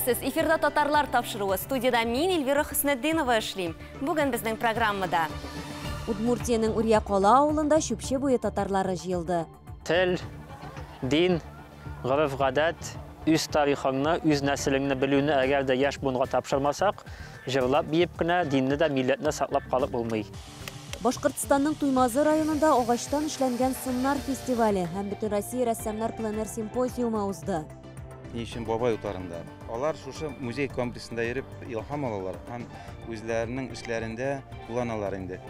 Исәнмесез, эфирда татарлар тапшыруы. Студияда мин, Эльвира Хөснетдинова эшлим. Бүген безнең программада. Удмуртиянең Үрьякала авылында Чүпче буе татарлары җыелды. Тел, дин, гореф-гадәт, үз тарихыңны, үз нәселеңне белүне әгәр дә яшь буынга тапшырмасак, җырлап биеп кенә динне дә, милләтне саклап калып булмый. Башкортстанның Туймазы районында агачтан эшләнгән сыннар фестивале һәм Бөтенроссия рәссамнар пленэр симпозиумы узды. Ни өчен бабай утарында? Алар шушы музей комплексында йөреп илһам алалар һәм үзләренең эшләрендә кулланалар инде.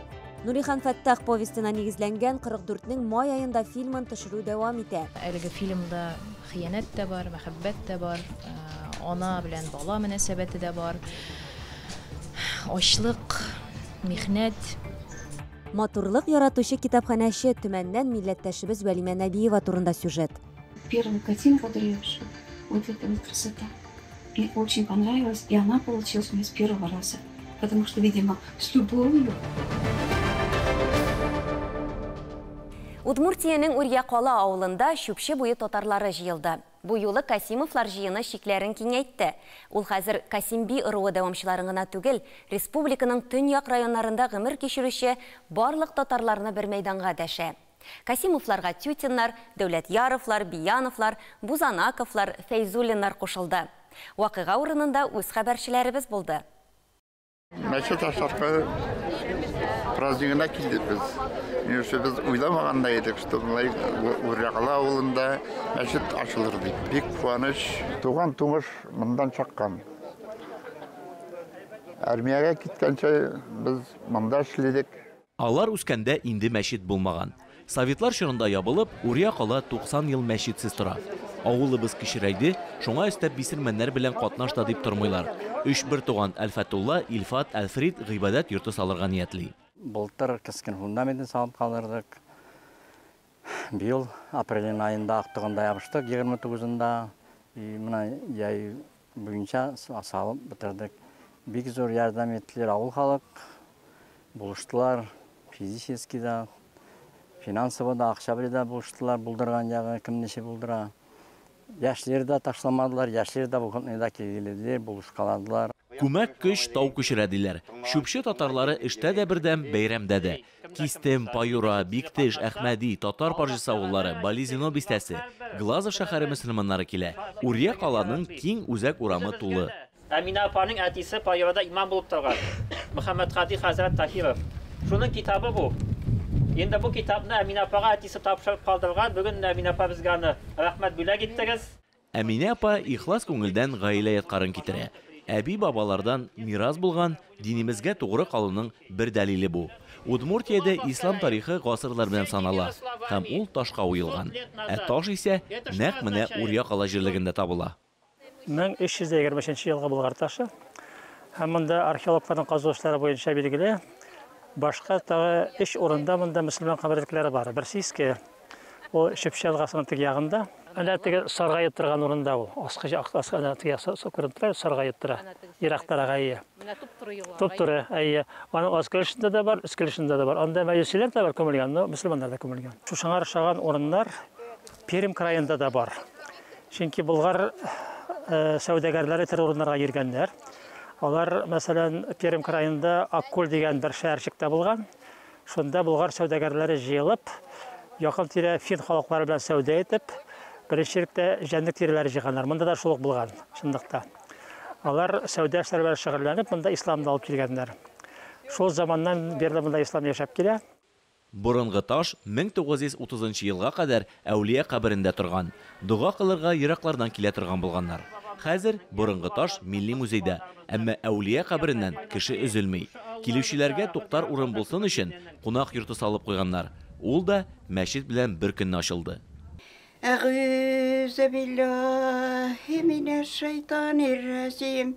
Нурихан Фәттах повестена нигезләнгән 44-нең май аенда фильмын төшерү дәвам итә. Әлеге фильмда хыянәт тә бар, мәхәббәт тә бар, ана белән бала мөнәсәбәте дә бар, ачлык, михнәт. Матурлык яратучы китапханәче Төмәннән милләттәшебез Вәлимә Нәбиева турында сюжет. Первую картину, которую я вижу, вот эта вот красота. Мне очень понравилась, и она получилась у меня с первого раза. Потому что, видимо, с любовью. Удмуртиянең Үрьякала авылында Чүпче буе татарлары җыелды. Бу юлы Касимовлар җыены чикләрен киңәйтте. Ул хәзер Касимби ыруы дәвамчыларын гына түгел, республиканың төньяк районнарында гомер кичерүче барлык татарларны бер мәйданга дәшә. Касимовларга Тютиннар, Дәүләтьяровлар, Бияновлар, Бузанаковлар, Фәйзуллиннар кушылды. Вакыйга урынында үз хәбәрчеләребез булды. Мәчет ачарга празднигына килдек без. Без уйламаган да идек, что болай Үрьякала авылында мәчет ачылыр дип. Бик куаныч. Туган тумыш моннан чыккан. Армиягә киткәнче без монда эшледек. Алар үскәндә инде мәчет булмаган. Советлар чорында ябылып, Үрьякала 90 ел мәчетсез тора. Авылыбыз кечерәйде, шуңа өстәп бисермәннәр белән катнаш та дип тормыйлар. Өч бер туган Әлфәтулла, Илфат, Әлфрид гыйбадәт йорты салырга ниятли. Былтыр кискен фундаментын салып калдырдык. Быел апрель айында актыгында ябыштык, 29-ында. Менә яй буенча салып бетердек. Бик зур ярдәм иттеләр авыл халык, булыштылар, физически да, финансово да, акча белән дә булыштылар, булдырган ягы кем ничек булдыра. Яшьләр дә ташламадылар, яшьләр дә бу көнне дә килделәр, булышкаладылар. Күмәк көч тау күчерә диләр. Чүпче татарлары эштә дә бердәм, бәйрәмдә дә. Кистем, Паюра, Биктеш, Әхмәди, Татар Парҗысы авыллары, Балезино бистәсе, Глазов шәһәре мөселманнары килә. Үрьякаланың киң үзәк урамы тулы. Әминә апаның әтисе Паюрада имам булып торган. Мөхәммәтһади хәзрәт Таһиров. Шуның китабы бу. Инде бу китапны Әминә апага әтисе тапшырып калдырган. Бүген Әминә апа безгә аны рәхмәт бүләк иттегез. Әминә апа ихлас күңелдән гаилә ядкарын китерә. Әби бабалардан мирас булган динебезгә тугры калуның бер дәлиле бу. Удмуртиядә ислам тарихы гасырлар белән санала һәм ул ташка уелган. Ә таш исә нәкъ менә Үрьякала җирлегендә табыла. 1323 елгы Болгар ташы. Һәм монда археологларның казу эшләре буенча билгеле. Башка тагы өч урында монда мөселман каберлекләре бар. Берсе иске, ул Чүпче елгасының теге ягында. Әнә теге саргаеп торган урында ул. Аскы аскы әнә теге күренеп тора, саргаеп тора. Ерактарак әйе. Менә туп-туры елга. Туп-туры, әйе. Аның аскы өлешендә дә бар, өске өлешендә дә бар. Анда мәҗүсиләр дә бар күмелгән, но мөселманнар да күмелгән. Шушыңа охшаган урыннар Пермь краенда да бар. Чөнки Болгар сәүдәгәрләре төрле урыннарга йөргәннәр. Алар, мәсәлән, Пермь краенда Аккүл дигән бер шәһәрчектә булган. Шунда Болгар сәүдәгәрләре җыелып, якын тирә фин халыклары белән сәүдә итеп, беренчелектә җәнлек тиреләре җыйганнар. Монда да шул ук булган, чынлыкта. Алар сәүдә эшләре белән шөгыльләнеп, монда исламны алып килгәннәр. Шул заманнан бирле монда ислам яшәп килә. Борынгы таш 1930 елга кадәр әүлия каберендә торган. Дога кылырга ераклардан килә торган булганнар. Хәзер борынгы таш милли музейда, әмма әүлия кабереннән кеше өзелми. Килүчеләргә туктар урын булсын өчен кунак йорты салып куйганнар. Ул да мәчет белән бер көнне ачылды. Әгъүзу биллаһи минәш шайтанир раҗим.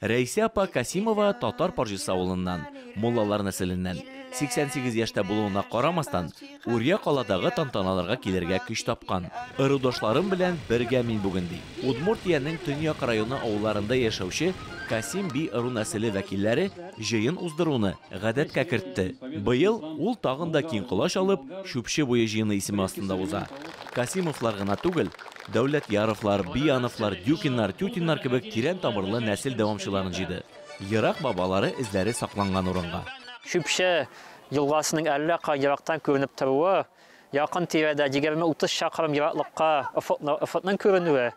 Рәйсә апа Касимова Татар Парҗысы авылыннан, муллалар нәселеннән. 88 яшьтә булуына карамастан, Үрьякаладагы тантаналарга килергә көч тапкан. Ырудошларым белән бергә мин бүген ди. Удмуртиянең төньяк районы авылларында яшәүче Касим би ыру нәселе вәкилләре җыен уздыруны гадәткә кертте. Быел ул тагын да киң колач алып, Чүпче буе җыены исеме астында уза. Касимовлар гына түгел, Дәүләтьяровлар, Бияновлар, Дюкиннар, Тютиннар кебек тирән тамырлы нәсел дәвамчыларын җыйды. Ерак бабалары эзләре сакланган урынга. Чүпчә елгасының әллә кай ерактан күренеп торуы, якын тирәдә 20-30 чакрым ераклыкка офыкның күренүе,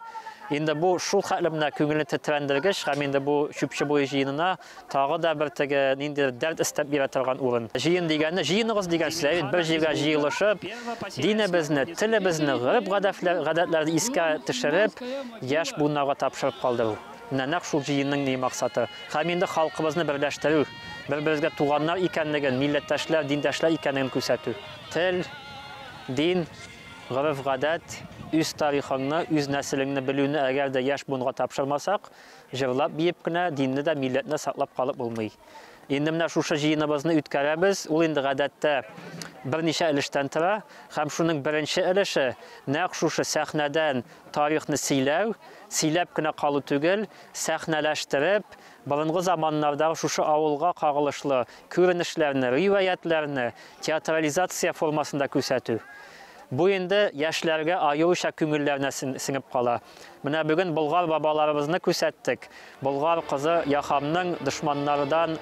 инде бу шул хәтле менә күңелне тетрәндергеч һәм инде бу Чүпче буе җыенына тагы да бер теге ниндидер дәрт өстәп бирә торган урын. Җыен дигәнне җыеныгыз дигән сүз, ә бит бер җиргә җыелышып, динебезне, телебезне, гореф-гадәтләрне искә төшереп, яшь буыннарга тапшырып калдыру. Менә нәкъ шул җыенның ни максаты. Һәм инде халкыбызны берләштерү, бер-беребезгә туганнар икәнлеген, милләттәшләр, диндәшләр икәнлеген күрсәтү. Тел, дин, гореф-гадәт, үз тарихыңны, үз нәселеңне белүне әгәр дә яшь буынга тапшырмасак, җырлап-биеп кенә динне дә, милләтне дә саклап калып булмый. Инде менә шушы җыеныбызны үткәрәбез. Ул инде гадәттә берничә өлештән тора. Һәм шуның беренче өлеше нәкъ шушы сәхнәдән тарихны сөйләү, сөйләп кенә калу түгел, сәхнәләштереп, борынгы заманнардагы шушы авылга кагылышлы күренешләрне, риваятьләрне театрализация формасында күрсәтү. Бу инде яшьләргә аеруча күңелләренә сеңеп кала. Менә бүген болгар бабаларыбызны күрсәттек. Болгар кызы Яхамның дошманнардан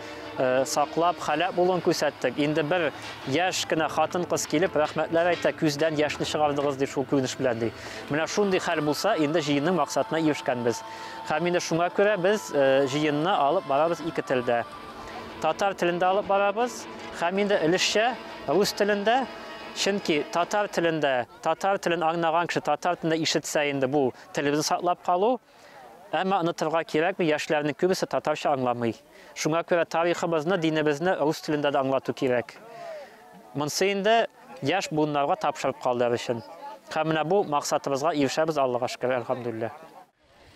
саклап һәлак булуын күрсәттек. Инде бер яшь кенә хатын-кыз килеп рәхмәтләр әйтә, күздән яшьне чыгардыгыз ди шул күренеш белән ди. Менә шундый хәл булса, инде җыенның максатына ирешкәнбез. Һәм инде шуңа күрә без җыенны алып барабыз ике телдә. Татар телендә алып барабыз һәм инде өлешчә рус телендә. Чөнки татар телендә, татар телен аңлаган кеше татар телендә ишетсә инде бу телебезне саклап калу. Әмма онытырга кирәкми, яшьләрнең күбесе татарча аңламый. Шуңа күрә тарихыбызны, динебезне рус телендә дә аңлату кирәк. Монсы инде яшь буыннарга тапшырып калдырыр өчен. Һәм менә бу максатыбызга ирешәбез, Аллага шөкер, әлхәмдүлилләһ.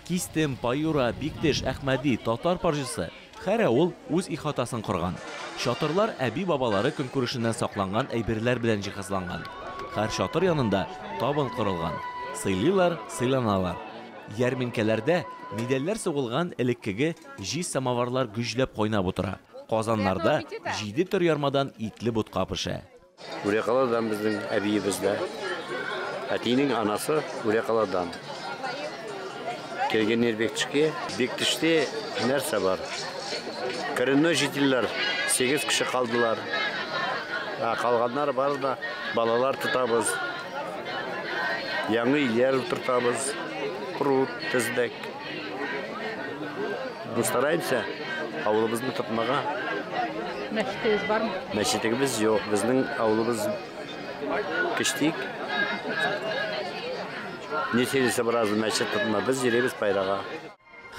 Кистем, Паюра, Биктеш, Әхмәди, Татар Парҗысы. Һәр авыл үз ихатасын корган. Чатырлар әби-бабалары көнкүрешеннән сакланган әйберләр белән җиһазланган. Һәр чатыр янында табын корылган. Сыйлыйлар, сыйланалар. Ярминкәләрдә медальләр сугылган элеккеге җиз самоварлар гөжләп кайнап утыра. Казаннарда 7 төр ярмадан итле ботка пешә. Үрәкаладан безнең әбиебез дә. Әтинең анасы Үрәкаладан. Килгәннәр Бектешкә. Бектештә нәрсә бар? Коренной жительләр 8 кеше калдылар. Ә калганнар бар да балалар тотабыз. Яңы өйләр утыртабыз. Пруд төздек. Мы стараемся авылыбызны тотмага. Мәчетегез бармы? Мәчетегебез юк. Безнең авылыбыз кечтек. Не целесообразно мәчет тотма. Без йөрибез Пайрага.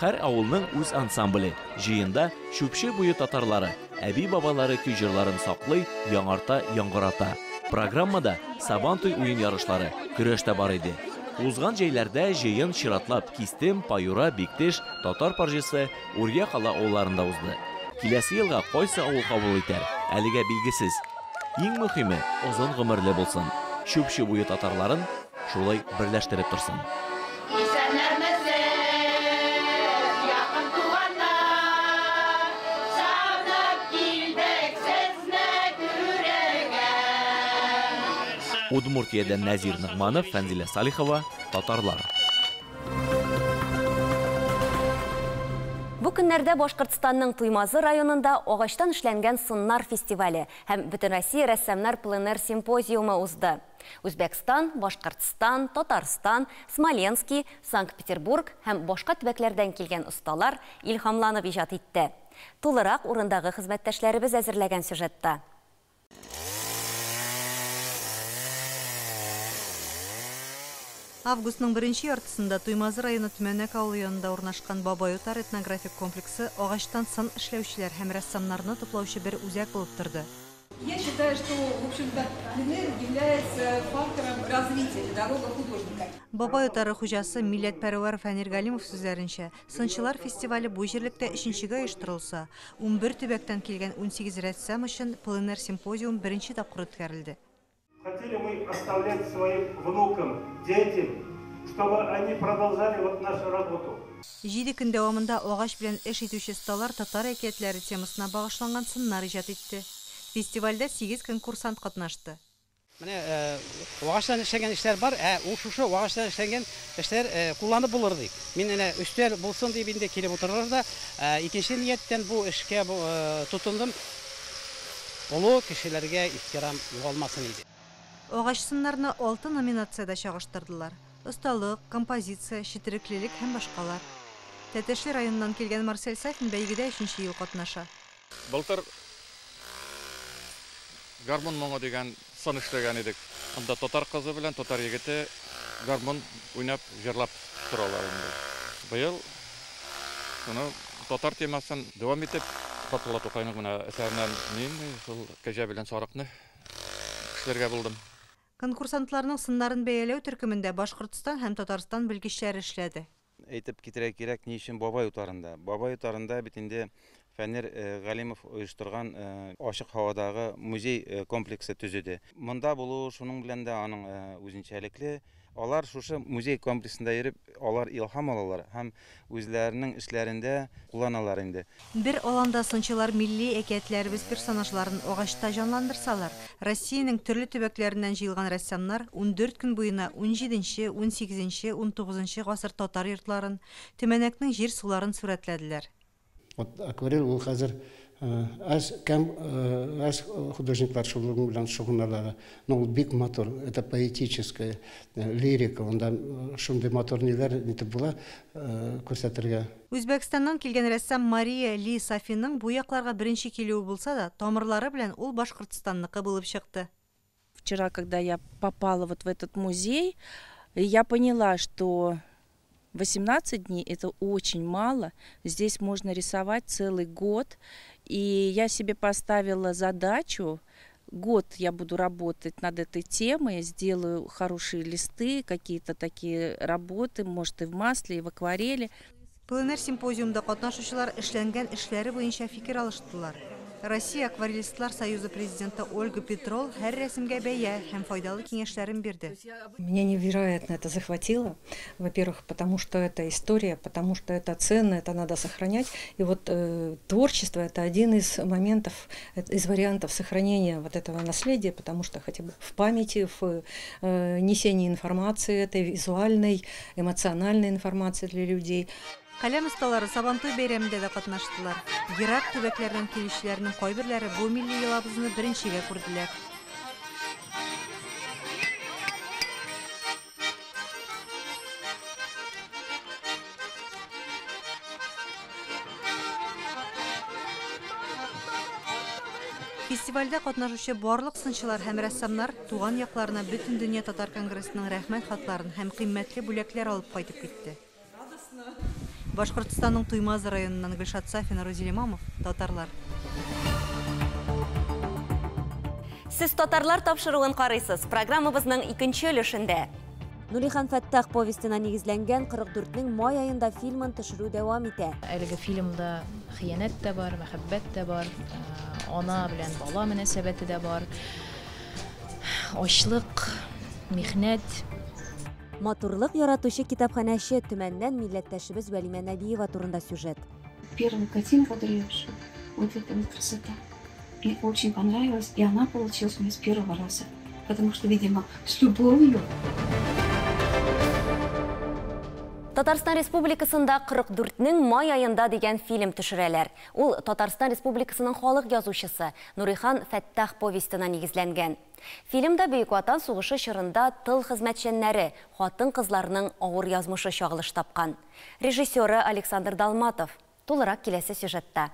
Һәр авылның үз ансамбле. Җыенда Чүпче буе татарлары, әби-бабалары көй җырларын саклый, яңарта, яңгырата. Программада Сабантуй уен ярышлары, көрәш тә бар иде. Узган җәйләрдә җыен чиратлап Кистем, Паюра, Биктеш, Татар Парҗысы, Үрья кала авылларында узды. Киләсе елга кайсы авыл кабул итәр, әлегә билгесез. Иң мөһиме, озын гомерле булсын. Чүпче буе татарларын шулай берләштереп торсын. Исәннәрмесез, якын туганнар, сагынып килдек сезне күрергә. Удмуртиядән Нәзир Ногманов, Фәнзилә Салихова, Татарлар. Бу көннәрдә Башкортстанның Туймазы районында агачтан эшләнгән сыннар фестивале һәм Бөтенроссия рәссамнар пленэр симпозиумы узды. Үзбәкстан, Башкортстан, Татарстан, Смоленский, Санкт-Петербург һәм башка төбәкләрдән килгән осталар илһамланып иҗат итте. Тулырак урындагы хезмәттәшләребез әзерләгән сюжетта. Августның беренче яртысында Туймазы районы Төмәнәк авылы янында урнашкан Бабай утар этнографик комплексы агачтан сын эшләүчеләр һәм рәссамнарны туплаучы бер үзәк булып торды. Я считаю, что, в общем-то, пленэр является фактором развития педагога художника. Бабай утары хуҗасы милләтпәрвәр Фәнир Галимов сүзләренчә, сынчылар фестивале бу җирлектә өченчегә оештырылса, 11 төбәктән килгән 18 рәссам өчен пленэр симпозиум беренче тапкыр үткәрелде. Хотели мы оставлять своим внукам, детям, чтобы они продолжали вот нашу работу. 7 көн дәвамында агач белән эш итүче осталар татар әкиятләре темасына багышланган сыннар иҗат итте. Фестивальдә 8 конкурсант катнашты. Менә агачтан эшләнгән эшләр бар, ә ул шушы агачтан эшләнгән эшләр кулланып булыр дип. Мин әнә өстәл булсын дип инде килеп утырыр да, икенче нияттән бу эшкә тотындым. Олы кешеләргә ихтирам югалмасын иде. Агач сыннарны алты номинациядә чагыштырдылар, осталык, композиция, четереклелек һәм башкалар. Тәтешле районыннан килгән Марсель Сафин бәйгедә өченче ел катнаша. Былтыр Гармун моңы дигән сын эшләгән идек. Анда татар кызы белән татар егете гармун уйнап, җырлап торалар инде. Быел шуны татар темасын дәвам итеп, Габдулла Тукайның менә әсәреннән нинди шул кәҗә белән сарыкны эшләргә булдым. Конкурсантларның сыннарын бәяләү төркемендә Башкортстан һәм Татарстан белгечләре эшләде. Әйтеп китерә кирәк, ни өчен Бабай утарында? Бабай утарында бит инде Фәнир Галимов оештырган ачык һавадагы музей комплексы төзеде. Монда булуы шуның белән дә аның үзенчәлекле. Алар шушы музей комплексында йөреп, алар илһам алалар һәм үзләренең эшләрендә кулланалар инде. Бер аланда сынчылар милли әкиятләребез персонажларын агачта җанландырсалар, Россиянең төрле төбәкләреннән җыелган рәссамнар 14 көн буена унҗиденче, унсигезенче, унтугызынчы гасыр татар йортларын, Төмәнәкнең җир-суларын сурәтләделәр. Вот акварель ул хәзер әз кәм әз художниклар шул белән шөгыльләнәләр. Но ул бик матур, это поэтическая лирика, анда шундый матур ниләр нитеп була күрсәтергә. Үзбәкстаннан килгән рәссам Мария Ли Сафиның бу якларга беренче килүе булса да, тамырлары белән ул Башкортстанныкы булып чыкты. Вчера, когда я попала вот в этот музей, я поняла, что 18 дней это очень мало. Здесь можно рисовать целый год. И я себе поставила задачу, год я буду работать над этой темой, сделаю хорошие листы, какие-то такие работы, может и в масле, и в акварели. Пленэр симпозиумда катнашучылар эшләнгән эшләре буенча фикер алыштылар. Россия акварелистлар союзы президенты Ольга Петрол һәр рәсемгә бәя һәм файдалы киңәшләрен бирде. Меня невероятно это захватило. Во-первых, потому что это история, потому что это ценно, это надо сохранять. И вот творчество – это один из моментов, из вариантов сохранения вот этого наследия, потому что хотя бы в памяти, в несении информации, этой визуальной, эмоциональной информации для людей. Каләм осталары Сабантуй бәйрәмендә дә катнаштылар. Ерак төбәкләрдән килүчеләрнең кайберләре бу милли йолабызны беренчегә күрделәр. Фестивальдә катнашучы барлык сынчылар һәм рәссамнар туган якларына Бөтендөнья татар конгрессының рәхмәт хатларын һәм кыйммәтле бүләкләр алып кайтып китте. Башкортстанның Туймазы районыннан Гөлшат Сафина, Рузил Имамов, Татарлар. Сез Татарлар тапшыруын карыйсыз. Программабызның икенче өлешендә. Нурихан Фәттах повестена нигезләнгән 44-нең май аенда фильмын төшерү дәвам итә. Әлеге фильмда хыянәт тә бар, мәхәббәт тә бар, ана белән бала мөнәсәбәте дә бар, ачлык, михнәт. Матурлык яратучы китапханәче Төмәннән милләттәшебез Вәлимә Нәбиева турында сюжет. Первую картину, которую я вижу, вот эта вот красота. Мне очень понравилась, и она получилась у меня с первого раза. Потому что, видимо, с любовью. Татарстан Республикасында 44-нең май аенда дигән фильм төшерәләр. Ул Татарстан Республикасының халык язучысы Нурихан Фәттах повестена нигезләнгән. Фильмда Бөек Ватан сугышы чорында тыл хезмәтчәннәре, хатын-кызларның авыр язмышы чагылыш тапкан. Режиссеры Александр Далматов. Тулырак киләсе сюжетта.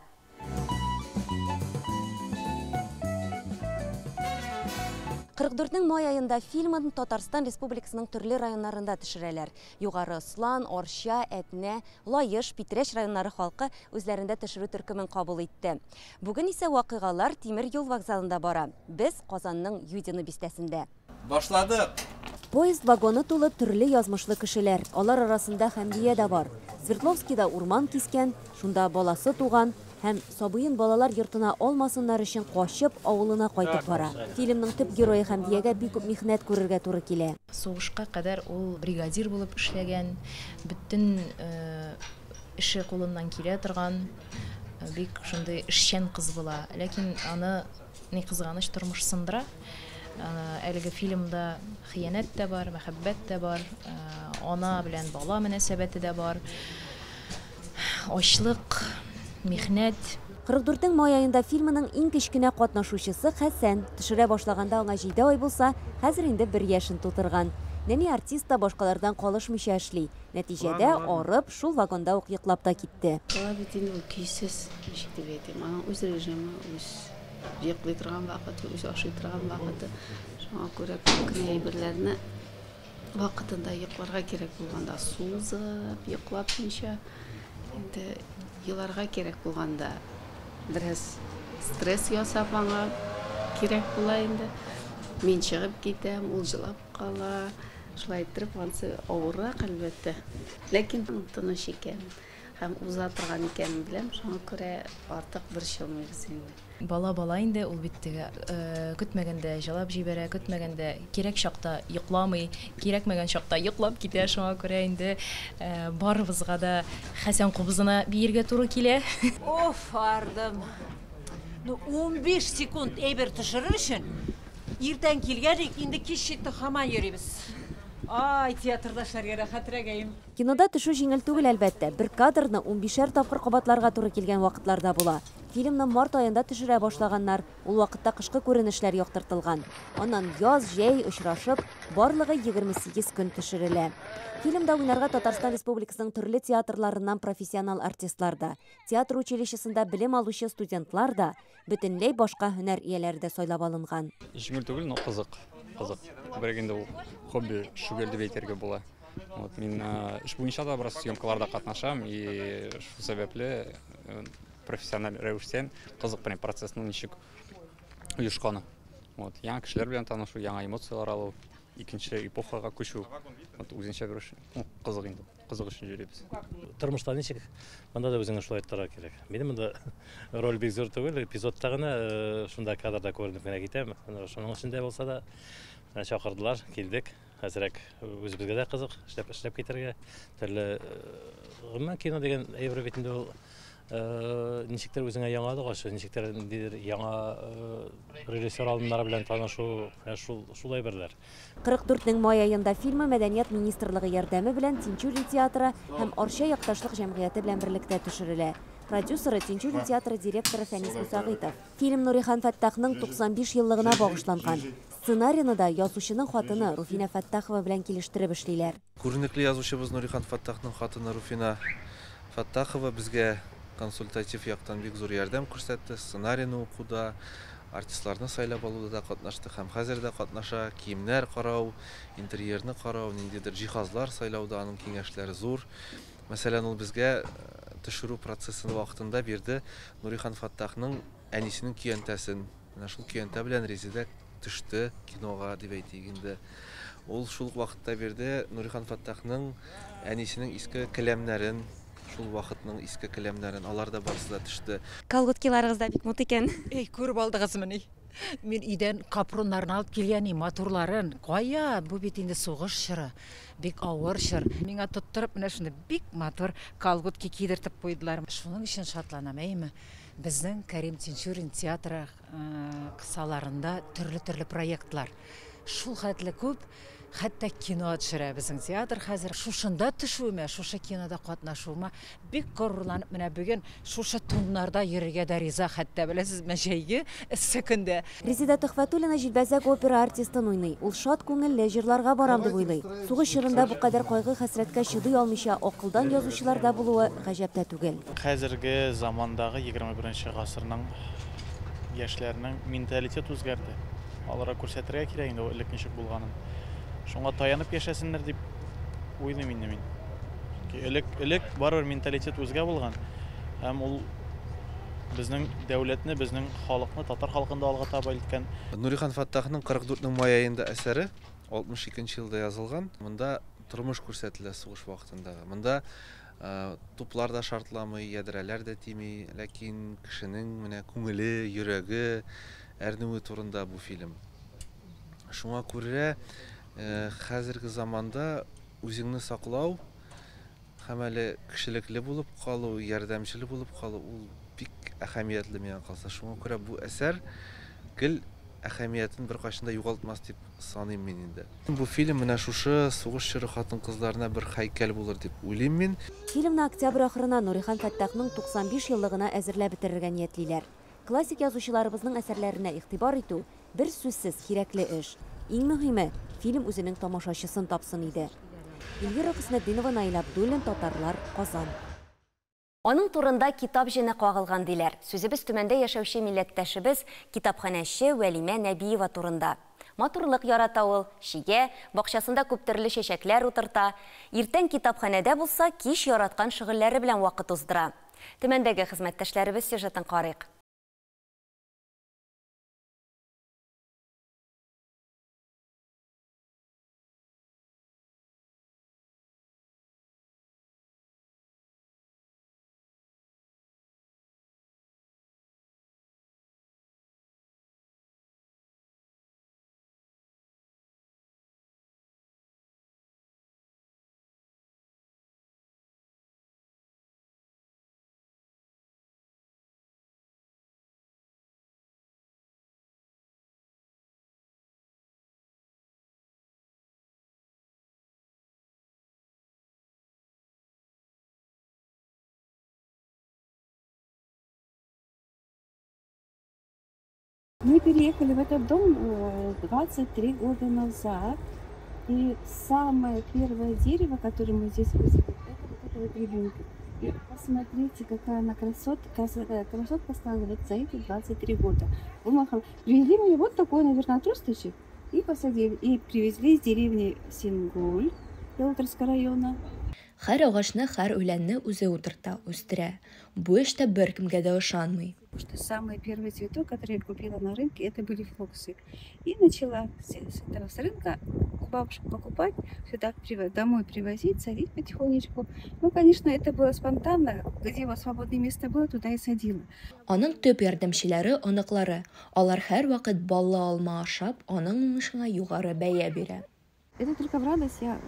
44-нең май аенда фильмын Татарстан Республикасының төрле районнарында төшерәләр. Югары Ослан, Арча, Әтнә, Лаеш, Питрәч районнары халкы үзләрендә төшерү төркемен кабул итте. Бүген исә вакыйгалар тимер юл вокзалында бара. Без Казанның Юдино бистәсендә. Башладык. Поезд вагоны тулы төрле язмышлы кешеләр. Алар арасында Хәмдия дә бар. Свердловскийда урман кискән, шунда баласы туган һәм сабыен балалар йортына алмасыннар өчен качып авылына кайтып бара. Фильмның төп герое Хәмдиягә бик күп михнәт күрергә туры килә. Сугышка кадәр ул бригадир булып эшләгән, бөтен эше кулыннан килә торган, бик шундый эшчән кыз була. Ләкин аны ни кызганыч тормыш сындыра. Әлеге фильмда хыянәт тә бар, мәхәббәт тә бар, ана белән бала мөнәсәбәте дә бар, ачлык, михнәт. 44-нең май аенда фильмының иң кечкенә катнашучысы Хәсән. Төшерә башлаганда аңа 7 ай булса, хәзер инде 1 яшен тутырган. Нәни артист та башкалардан калышмыйча эшли. Нәтиҗәдә арып, шул вагонда ук йоклап та китте. Бала бит инде ул көйсез, ничек дип әйтим, аның үз режимы, үз йоклый торган вакыты, үз ашый торган вакыты. Шуңа күрә күп кенә әйберләрне вакытында йокларга кирәк булганда сузып, йоклатмыйча, инде еларга кирәк булганда бераз стресс ясап аңа кирәк була инде. Мин чыгып китәм, ул җылап кала. Шулай иттереп, ансы авыррак, әлбәттә. Ләкин тыныч икән һәм уза торган икәнен беләм, шуңа күрә артык борчылмыйбыз инде. Бала бала инде, ул бит теге көтмәгәндә җылап җибәрә, көтмәгәндә кирәк чакта йокламый, кирәкмәгән чакта йоклап китә, шуңа күрә инде барыбызга да Хәсән кубызына биергә туры килә. Оф, ардым. Ну, 15 секунд әйбер төшерер өчен иртән килгән идек, инде кич җитте, һаман йөрибез. Ай, театрда эшләргә рәхәтрәк, әйем. Кинода төшү җиңел түгел, әлбәттә. Бер кадрны 15-әр тапкыр кабатларга туры килгән вакытлар да була. Фильмны март аенда төшерә башлаганнар. Ул вакытта кышкы күренешләр яктыртылган. Аннан яз, җәй очрашып, барлыгы 28 көн төшерелә. Фильмда уйнарга Татарстан Республикасының төрле театрларыннан профессионал артистлар да, театр училищесында белем алучы студентлар да, бөтенләй башка һөнәр ияләре дә сайлап алынган. Җиңел түгел, но кызык. Кызык. Күбрәк инде ул хобби, шөгыль дип әйтергә була. Вот мин эш буенча да бераз съемкаларда катнашам и шул сәбәпле профессиональ рәвештән кызык прям процессның ничек оешканы. Вот яңа кешеләр белән танышу, яңа эмоцияләр алу, икенче эпохага күчү. Вот үзенчә бер эш, ну, кызык инде. Кызык өчен йөрибез. Тормышта ничек, монда да үзеңне шулай тотарга кирәк. Минем монда роль бик зур түгел, эпизодта гына шунда кадрда күренеп кенә китәм. Шуның өчен дә булса да менә чакырдылар, килдек. Әзрәк үзебезгә дә кызык эшләп, эшләп китәргә. Төрле гомумән кино дигән әйбер бит инде ул ничектер үзеңә яңалык ачу, ничектер ниндидер яңа режиссер алымнары белән танышу, шул шул әйберләр. 44-нең май аенда фильмы Мәдәният министрлыгы ярдәме белән Тинчурин театры һәм Арча якташлык җәмгыяте белән берлектә төшерелә. Продюсеры Тинчурин театры директоры Фәнис Мусагитов. Фильм Нурихан Фәттахның 95 еллыгына багышланган. Сценарийны да язучының хатыны Руфина Фәттахова белән килештереп эшлиләр. Күренекле язучыбыз Нурихан Фәттахның хатыны Руфина Фәттахова безгә консультатив яктан бик зур ярдәм күрсәтте. Сценарийны укуда, артистларны сайлап алуда да катнашты һәм хәзер дә катнаша. Киемнәр карау, интерьерны карау, ниндидер җиһазлар сайлауда аның киңәшләре зур. Мәсәлән, ул безгә төшерү процессын вакытында бирде Нурихан Фәттахның әнисенең көянтәсен. Менә шул көянтә белән Резеда төште кинога дип әйтик инде. Ул шул ук вакытта бирде Нурихан Фәттахның әнисенең иске келәмнәрен, шул вакытның иске келәмнәрен, алар да барысы да төште. Колготкиларыгыз да бик мут икән. Эй, күреп алдыгызмыни? Мин өйдән капроннарны алып килгән идем, матурларын. Кая, бу бит инде сугыш чоры, бик авыр чор. Миңа тоттырып менә шундый бик матур колготки кидертеп куйдылар. Шуның өчен шатланам, әйме? Безнең Кәрим Тинчурин театры кысаларында төрле-төрле проектлар. Шул хәтле күп, хәтта кино төшерә безнең театр хәзер. Шушында төшүемә, шушы кинода катнашуыма бик горурланып, менә бүген шушы туннарда йөрергә дә риза, хәтта беләсезме, җәйге эссе көндә. Резеда Төхвәтуллина җилбәзәк опера артистын уйный. Ул шат күңелле җырларга барам дип уйлый. Сугыш чорында бу кадәр кайгы-хәсрәткә чыдый алмыйча акылдан язучылар да булуы гаҗәп тә түгел. Хәзерге замандагы 21 гасырның яшьләренең менталитет үзгәрде. Аларга күрсәтергә кирәк инде ул элек ничек булганын. Шуңа таянып яшәсеннәр дип уйлыйм инде мин. Чөнки элек, элек барыбер менталитет үзгә булган. Һәм ул безнең дәүләтне, безнең халыкны, татар халкын да алга таба илткән. Нурихан Фәттахның 44-нең май аенда әсәре 62 елда язылган. Монда тормыш күрсәтелә сугыш вакытындагы. Монда туплар да шартламый, ядрәләр дә тими, ләкин кешенең менә күңеле, йөрәге әрнүе турында бу фильм. Шуңа күрә хәзерге заманда үзеңне саклау һәм әле кешелекле булып калу, ярдәмчел булып калу ул бик әһәмиятле миңа калса. Шуңа күрә бу әсәр гел әһәмиятен беркайчан да югалтмас дип саныйм мин инде. Бу фильм менә шушы сугыш чоры хатын-кызларына бер һәйкәл булыр дип уйлыйм мин. Фильмны октябрь ахырына Нурихан Фәттахның 95 еллыгына әзерләп бетерергә ниятлиләр. Классик язучыларыбызның әсәрләренә игътибар итү, берсүзсез, кирәкле эш. Иң мөһиме, фильм үзенең тамашачысын тапсын иде. Эльвира Хөснетдинова, Наил Абдуллин, Татарлар, Казан. Аның турында китап җене кагылган диләр. Сүзебез Төмәндә яшәүче милләттәшебез, китапханәче Вәлимә Нәбиева турында. Матурлык ярата ул, чигә, бакчасында күптөрле чәчәкләр утырта. Иртән китапханәдә булса, кич яраткан шөгыльләре белән вакыт уздыра. Төмәндәге хезмәттәшләребез сюжетын карыйк. Мы переехали в этот дом 23 года назад. И самое первое дерево, которое мы здесь высадили, это вот эта вот рябинка. И посмотрите, какая она красотка, красотка стала вот за эти 23 года. Привезли мне вот такой, наверное, отросточек и посадили. И привезли из деревни Сингуль Ялуторского района. Һәр агачны, һәр үләнне үзе утырта, үстерә. Бу эштә беркемгә дә ышанмый. Потому что самый первый цветок, который я купила на рынке, это были флоксы. И начала с этого с рынка у бабушек покупать, сюда домой привозить, садить потихонечку. Ну, конечно, это было спонтанно, где вот свободное место было, туда и садила. Аның төп ярдәмчеләре оныклары. Алар һәрвакыт баллы алма ашап, аның уңышына югары бәя бирә. Это только в радость, я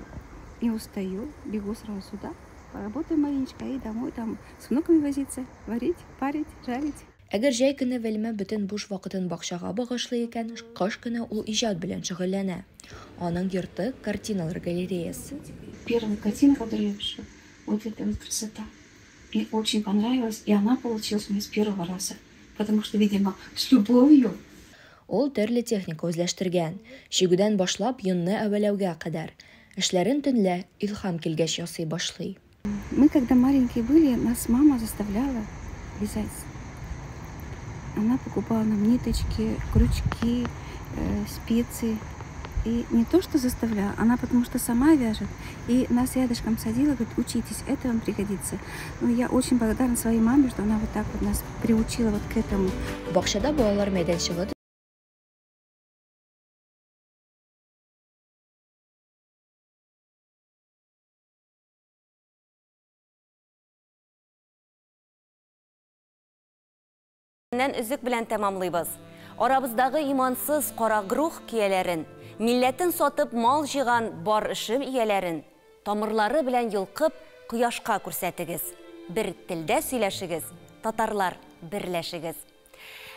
не устаю, бегу сразу сюда, поработаю маленечко и домой там с внуками возиться, варить, парить, жарить. Әгәр җәй көне Вәлимә бөтен буш вакытын бакчага багышлый икән, кыш көне ул иҗат белән шөгыльләнә. Аның йорты картиналар галереясы. Первая картина, которую я вижу, вот эта вот красота. Мне очень понравилась, и она получилась у меня с первого раза, потому что, видимо, с любовью. Ул төрле техника үзләштергән, чигүдән башлап йонны әвәләүгә кадәр. Эшләрен төнлә илһам килгәч ясый башлый. Мы, когда маленькие были, нас мама заставляла вязать. Она покупала нам ниточки, крючки, спицы. И не то, что заставляла, она потому что сама вяжет. И нас рядышком садила, говорит, учитесь, это вам пригодится. Но я очень благодарна своей маме, что она вот так вот нас приучила вот к этому. Бакчада балалар мәйданчыгы Өзек белән тәмамлыйбыз. Арабыздагы имансыз кара грух кияләрен, милләтен сатып мал җыйган бар эшем ияләрен, тамырлары белән йолкып кояшка күрсәтегез. Бер телдә сөйләшегез, татарлар берләшегез.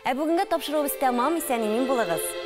Ә бүгенге тапшыруыбыз тәмам, исән-имин булыгыз.